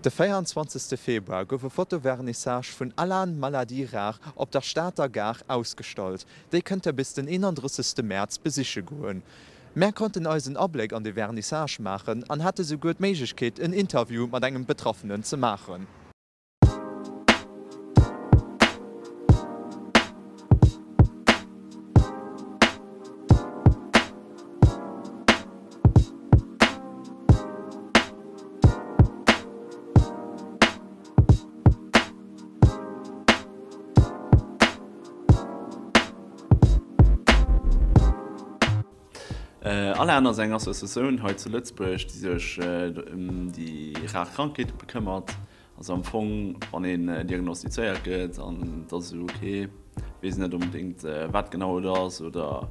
De 24 Februar gouf e Fotovernissage vun Alan Maladie Rare op der Stater Gare ausgestallt. Déi kënnt der bis den 31 Mäerz besiche goen. Mär konnten eis en Abléck an de Vernissage maachen an hate souguer d'Méiglechkeet en Interview mat engem Betraffenen ze maachen. Alan ass eng Associatioun hei zu Lëtzebuerg, déi sech ëm déi rar Krankheete bekëmmert. Also am Fong, wann een diagnostizéiert gëtt an et ass esou, ok, weess net onbedéngt wat genau et ass oder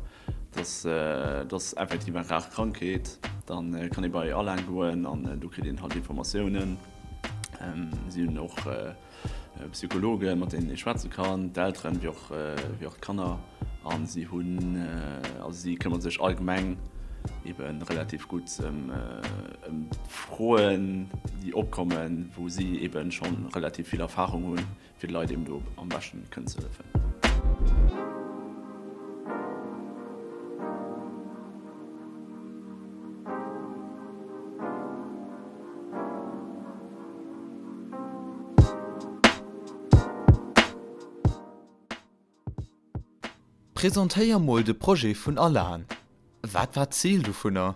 et ass effektiv eng rar Krankheet, da kann ee bei Alain goen an do kritt een halt Informatiounen. Si hunn och Psychologen, mat deenen ee schwätze kann, d'Elteren wéi och wéi och d'Kanner. A si hunn, also si këmmere sech allgemeng ebe relativ gutt ëm d'Froen, déi opkommen, wou si ebe scho relativ vill Erfarung hunn, fir de Leit eben do am beschten kënnen ze hëllefen. Presentéier mol de Projet vun Alan. Wat war d'Zil dovunner?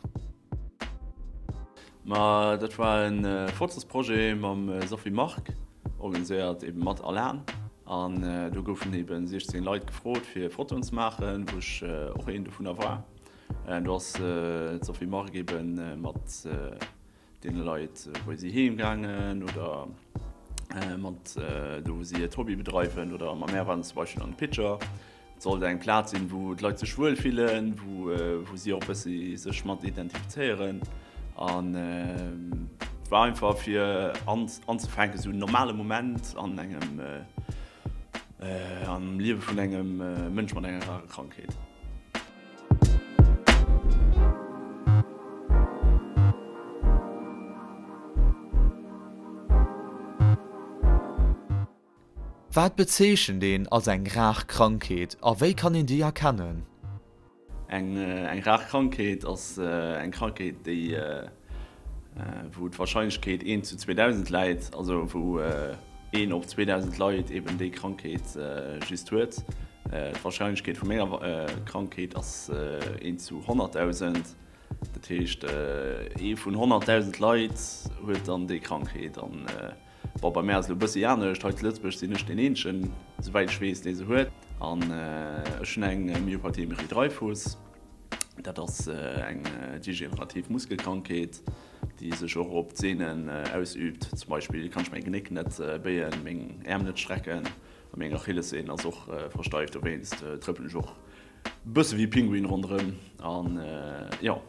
Ma dat war e Fotosprojet mam Sophie Margue, organiséiert eben mat Alan. An do goufen eben 16 Leit gefrot fir Fotoen ze maachen, wou ech och een dovunner war. Do ass d'Sophie Margue eben mat deene Leit wou si heem gaangen oder mat do wou si hiert Hobby bedreiwen oder mam mär waren zum Beispill an de Pitcher. Et sollt eng Plaz sinn, wou d'Leit sech wuel fillen, wou wou si och e bëssi sech mat identifizéieren an et war einfach fir anzefänken esou en normale Moment an engem am Liewe vun engem Mënsch mat enger rarer Krankheet. Wat bezeechent een als eng rar Krankheet a wéi kann een déi erkennen? Eng rar Krankheet ass eng Krankheet, déi wou d'Warscheinlechkeet 1 zu 2000 läit, also wou een op 2000 Leit eben déi Krankheet just huet. D'Warscheinlechkeet vu menger Krankheet ass 1 zu 100.000, dat heescht ee vun 100.000 Leit huet dann déi Krankheet. An bon, bei mär ass et elo e bëssi anescht, hei zu Lëtzebuerg sinn ech deen eenzegen, souwäit ech weess, dee se huet. An ech hunn eng Myopathie Emery-Dreifuss. Dat ass eng degenerativ Muskelkrankheet, déi sech och op d'Sehnen ausüübt. Zum Beispill kann ech mäi Genéck net béien, meng Äerm net strecken a meng Achillessehn ass och versteift. Dowéinst trëppelen ech och e bësse wéi e Pinguin ronderëm an jo.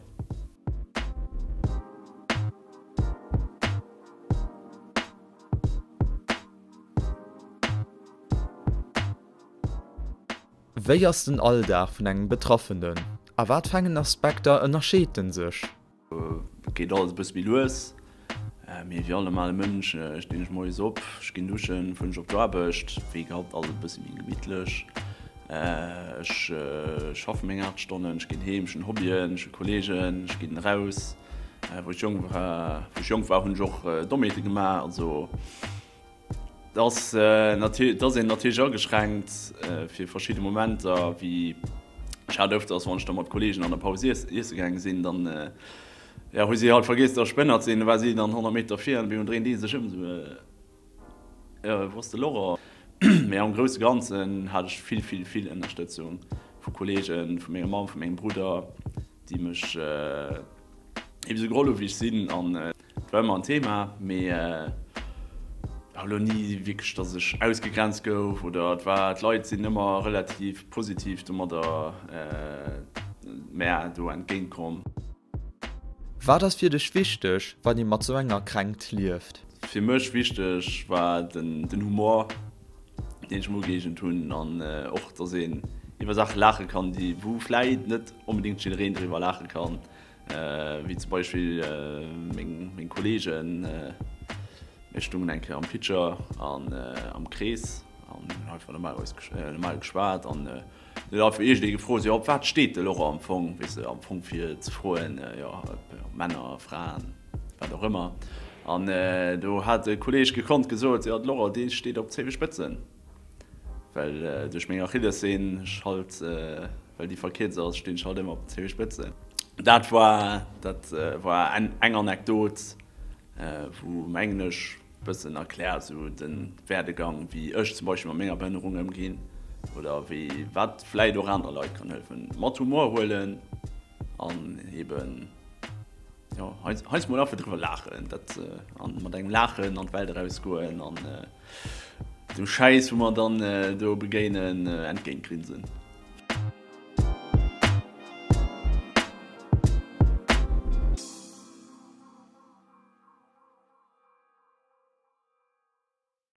Wéi ass den Alldag vun engem Betraffenen? A wat fir engen Aspekter ënnerscheet en sech? Et geet alles e bësse méi lues, mee wéi all normale Mënsch stinn ech moies op, ech ginn duschen, fueren ech op d'Aarbecht, wéi gehabt alles e bësse méi gemittlech. Ech schaffe meng 8 Stonnen, ech ginn heem, ech hunn Hobbyen, ech hu Kolleegen, ech ginn eraus. Wou ech jonk war, wou ech jonk war hunn ech och Dommheete gemaach, also. Et ass een natierlech ageschränkt fir verschidde Momenter, wéi ech hat öfters, wann ech da mat Kolleegen an der Paus iesse gaange sinn, dann hu si halt vergiess, datt ech behënnert sinn. Da war si dann 100 Meter vir an op eemol dréint ee sech ëm, esou, Jo, wou ass de Laurent? Mee am grousse Ganzen hat ech vill, vill, vill Ënnerstëtzung vu Kolleegen, vu menger Mamm, vu mengem Brudder, déi mech ebe sou geholl hu wéi ech sinn. Et war ëmmer en Thema, mee elo ni wierklech, datt ech ausgegrenzt gouf oder et war, d'Leit sinn ëmmer relativ positiv domadder mär do entgéint komm. Wat ass fir dech wichteg, wann ee mat sou enger Kränkt lieft? Fir mech wichteg war den Humor, deen ech mer ugëeegent hunn an och, datt een iwwer Saache laache kann, déi wou vläit net onbedéngt jiddereen driwwer laache kann. Wéi zum Beispill meng Kollegen. Mir stungen eng Kéier am Pitcher an am Krees an hunn einfach normal eis normal geschwat an du huet einfach iergendee gefrot, jo op wat steet de Laurent am Fong, weess de, am Fong fir ze froen, jo op Männer, Fraen, wat och ëmmer. An do hat e Kolleeg gekonnt gesot, jo de Laurent dee steet op Zéiwespëtzen, well duerch meng Achillessehn ech halt, well déi verkierzt ass, stinn ech halt ëmmer op den Zéiwespëtzen. Dat war dat war eng Anekdot. Wou mengen ech bëssen erklärt sou den Werdegang wéi ech zum Beispill mat menger Behënnerung ëmginn oder wéi wat vläit och aner Leit kann hëllefen. Mat Humor huelen an eben jo heiansdo mol einfach driwwer laachen, dat an mat engem Laachen an d'Welt erausgoen an dem Schäiss wou mer dann do begéinen entgéint grinsen.